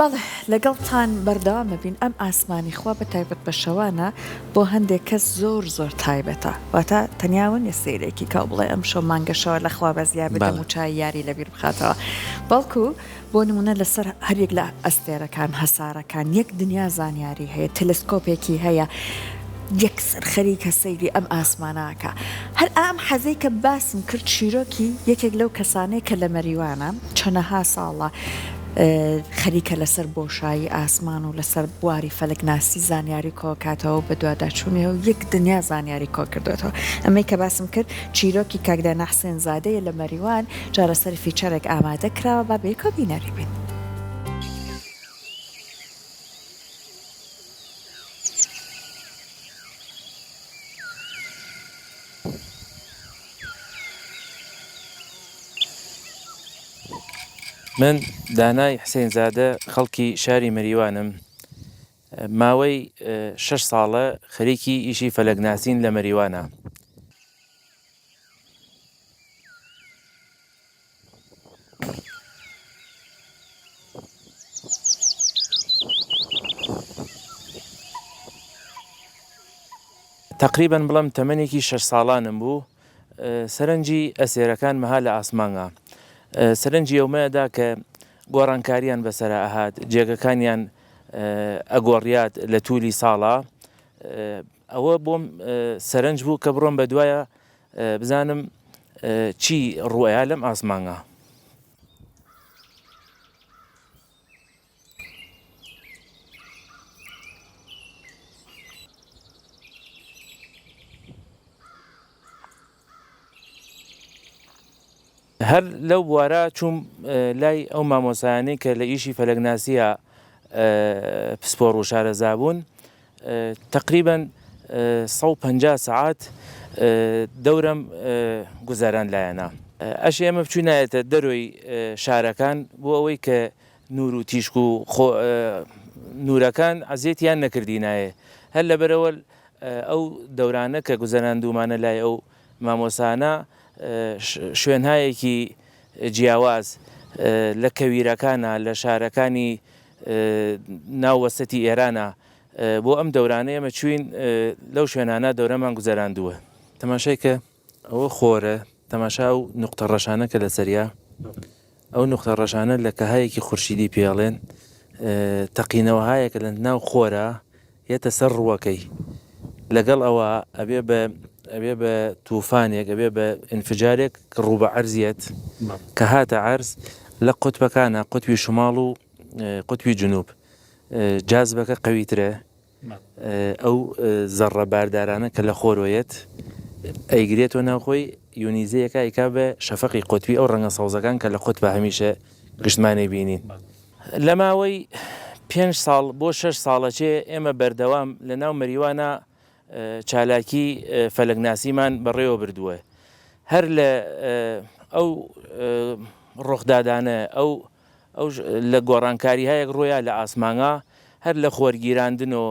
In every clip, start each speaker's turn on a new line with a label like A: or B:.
A: بەڵێ لەگەڵتان بەردەوام ئەبین ئەم ئاسمانی خوا بە تایبەت بە شەوانە بۆ هەندێک کەس زۆر زۆر تایبەتە واتە تەنیا وە نیە سەیرێکی کا و بڵێ ئەمشەو مانگەشەوە لە خوا بەزیا بدەم
B: بەڵێ.
A: و چای یاری لەبیر بخاتەوە بەڵکو بۆ نمونە لەسەر هەریەک لە ئەستێرەکان هەسارەکان یەک دنیا زانیاری هەیە تەلەسکۆپێکی هەیە یەکسەر خەریکە سەیری ئەم ئاسمانە ئەکا هەر ئام حەزەی کە باسم کرد چیرۆکی یەکێک لەو کەسانەیە کە لە مەریوانە چەنەها ساڵە خەریکە لەسەر بۆشایی ئاسمان و لەسەر بواری فەلەکناسی زانیاری کۆکاتەوە و بەدواداچوونی و یەک دنیا زانیاری کۆکردوێتەوە. ئەمەی کە باسم کرد چیرۆکی کاک دانا حسێن زادەیە لە مەریوان، جا لەسەر feature ێک ئامادە کراوە با بەیەکەوە بینەری بین.
B: من دانای حسین زادە خەڵکی شاری مەریوانم ماوەی شەش ساڵە خەریکی ئیشی فەلەکناسین لە مەریوانە. تەقریبەن بڵێم تەمەنێکی شەش ساڵانم بوو سەرنجی ئەسێرەکان مەها لە ئاسمانگا سەرنجی ئەومەدا کە گۆڕانکاریان بەسەرا ئەهات جێگەکانیان ئەگۆڕیات لە تولی ساڵا ئەوە بۆم سەرنج بوو کە بڕۆم بە دوایە بزانم چی ڕوئەیا لەم ئاسمانگا. هەر لەو بوارە چووم لای ئەو مامۆستایانەی کە لە ئیشی فەلەکناسیە پسپۆڕ و شارەزا بوون تەقریبەن 150 سەعات دەورەم گوزەران لایەنە. ئەشێ ئێمە بچوینایەتە دەرۆی شارەکان بۆ ئەوەی کە نور و تیشک و خۆ نورەکان عەزێتیان نەکردینایێ هەر لەبەرئەوە ئەو دەورانە کە گوزەراندوومانە لای ئەو مامۆستانە شوێنهایەکی جیاواز لە کەویرەکانە لە شارەکانی ناو وەسەتی ئێرانە بۆ ئەم دەورانە ئێمە چوین لەو شوێنانە دەورەمان گوزەراندووە. تەماشای کە ئەوە خۆرە تەماشا ئەو نوقتە ڕەشانە کە لەسەریا ئەو نوقتە ڕەشانە لە کەهایەکی خورشیدی پێڵێن تەقینەوەهایەکە لە ناو خۆرە یەتە سەر ڕووەکەی لەگەڵ ئەوە ئەبێ بە ئەبێ بە توفانێک ئەبێ بە ئینفجارێک ڕوو بە عەرزیەت کە هاتە عەرز لە قوتبەکانە قوتبی شماڵ و قوتبی جنوب جازبەکە قەویترە ئەو زەڕە باردارانە کە لە خۆرەوە یەت ئەیگرێتەوە ناو خۆی یونیزەیەکە ئەیکا بە شەفەقی قوتبی ئەو ڕەنگە سەوزەکان کە لە قوتبا هەمیشە گشتمانی بینین. لە ماوەی پێنج ساڵ بۆ شەش ساڵەچێ ئێمە بەردەوام لە ناو مەریوانا چالاکی فەلەکناسیمان بەڕێوە بردووە. هەر لە ئەو ڕۆخدادانە ئەو ئەو لە گۆڕانکاریهایەک ڕوویا لە ئاسمانگا هەر لە خۆر گیراندن و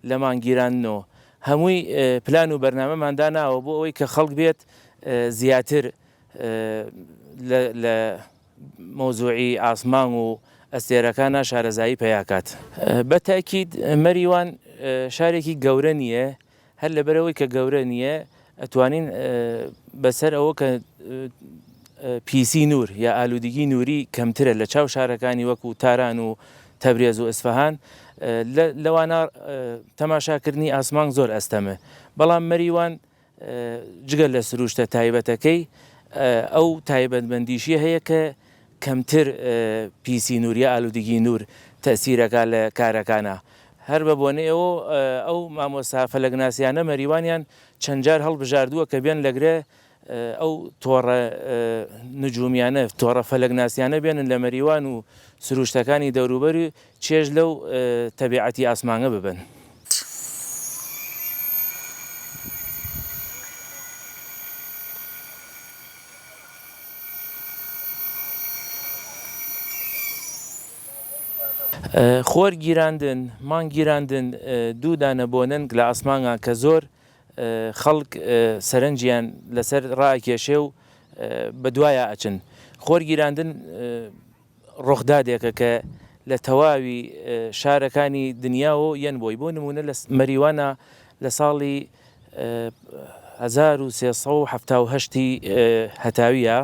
B: لە مانگ گیراندن و هەمووی پلان و بەرنامەمان داناوە بۆ ئەوەی کە خەڵک بێت زیاتر لە مەوزوعی ئاسمان و ئەستێرەکانا شارەزایی پەیا کات. بە تەئکید مەریوان شارێکی گەورە نییە هەر لەبەرئەوەی کە گەورە نییە ئەتوانین بەسەر ئەوە کە پیسی نوور یا ئالوودگی نووری کەمترە لە چاو شارەکانی وەکو تاران و تەبرێز و ئەسفەهان لەوانە تەماشاکردنی ئاسمان زۆر ئەستەمە بەڵام مەریوان جگە لە سروشتە تایبەتەکەی ئەو تایبەتمەندیشی هەیە کە کەمتر پیسی نوور یا ئالوودگی نوور تەئسیرەکا لە کارەکانا. هەر بە بۆنەی ئەوە ئەو مامۆستا فەلەکناسیانە مەریوانیان چەند جار هەڵبژاردووە کە بێن لەگرە ئەو تۆڕە نجومیانە، تۆڕە فەلەکناسیانە بێنن لە مەریوان و سروشتەکانی دەوروبەری چێژ لەو تەبیعەتی ئاسمانە ببەن. خۆر گیراندن، مانگ گیراندن دوو دانە بۆنەن لە ئاسمانگا کە زۆر خەڵک سەرنجیان لەسەر ڕائەکێشێ و بەدوایا ئەچن. خۆر گیراندن ڕۆخدادێکە کە. لە تەواوی شارەکانی دنیاوە یەن بۆی بۆ نموونە لە مەریوانە لە ساڵی 1378 هەتاویە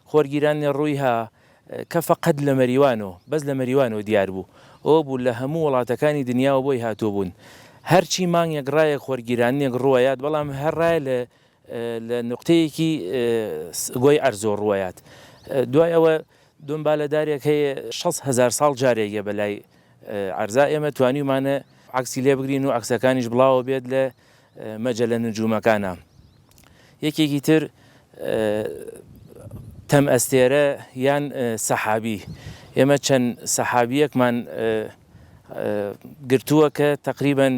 B: خۆرگیرانێ ڕووی ها کە فەقەت لە مەریوانۆ بەس لە مەریوانۆ دیار بوو ئەوە بوو لە هەموو وڵاتەکانی دنیاوە بۆی هاتوو بوون هەرچی مانگێک ڕایەک خۆرگیرانێک ڕووەیات بەڵام هەر ڕایە لە لە نوقتەیەکی گۆی عەرزۆ ڕووەیات دوای ئەوە دۆمبالەدارێک هەیە 6 هەزار ساڵ جارێک یە بەلای عەرزا ئێمە توانیومانە عەکسی لێ بگرین و عەکسەکانیش بڵاوە بێت لە مەجەلە نجومەکانە یەکێکی تر تەم ئەستێرە یان سەحابی ئێمە چەند سەحابیەکمان گرتووە کە تقریبن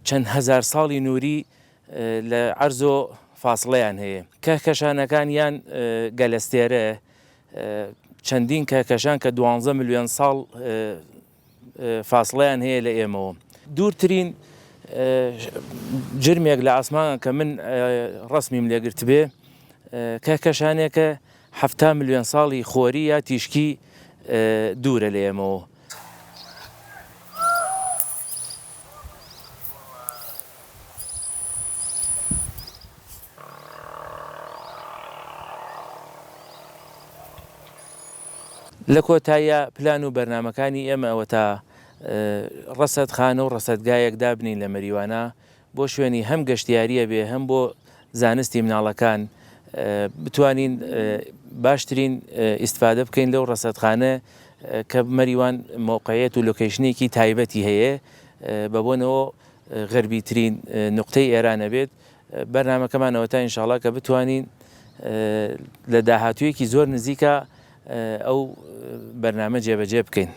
B: چەند هەزار ساڵی نووری لە عەرزۆ فاسڵەیان هەیە. کەهکەشانەکان یان گەلەستێرە چەندین کەهکەشان کە دوانزە ملیۆن ساڵ فاسڵەیان هەیە لە ئێمەوە. دوورترین جرمێک لە ئاسمان کە من ڕەسمیم لێگرتبێ کەهکەشانێکە 70 ملیۆن ساڵی خۆری یا تیشکی دوورە لە ئێمەوە. لە کۆتاییا پلان و بەرنامەکانی ئێمە ئەوەتا ڕەسەدخانە و ڕەسەدگایەک دابنین لە مەریوانا بۆ شوێنی هەم گەشتیاریە بێ هەم بۆ زانستی مناڵەکان بتوانین باشترین ئیستفادە بکەین لەو ڕەسەدخانە کە مەریوان مەوقعیەت و لۆکەیشنێکی تایبەتی هەیە بەبۆنەوە غەربیترین نوقتەی ئێران ئەبێت بەرنامەکەمان ئەوەتا ئینشاڵا کە بتوانین لە داهاتوویەکی زۆر نزیکە ئەو بەرنامە جێبەجێ بکەین.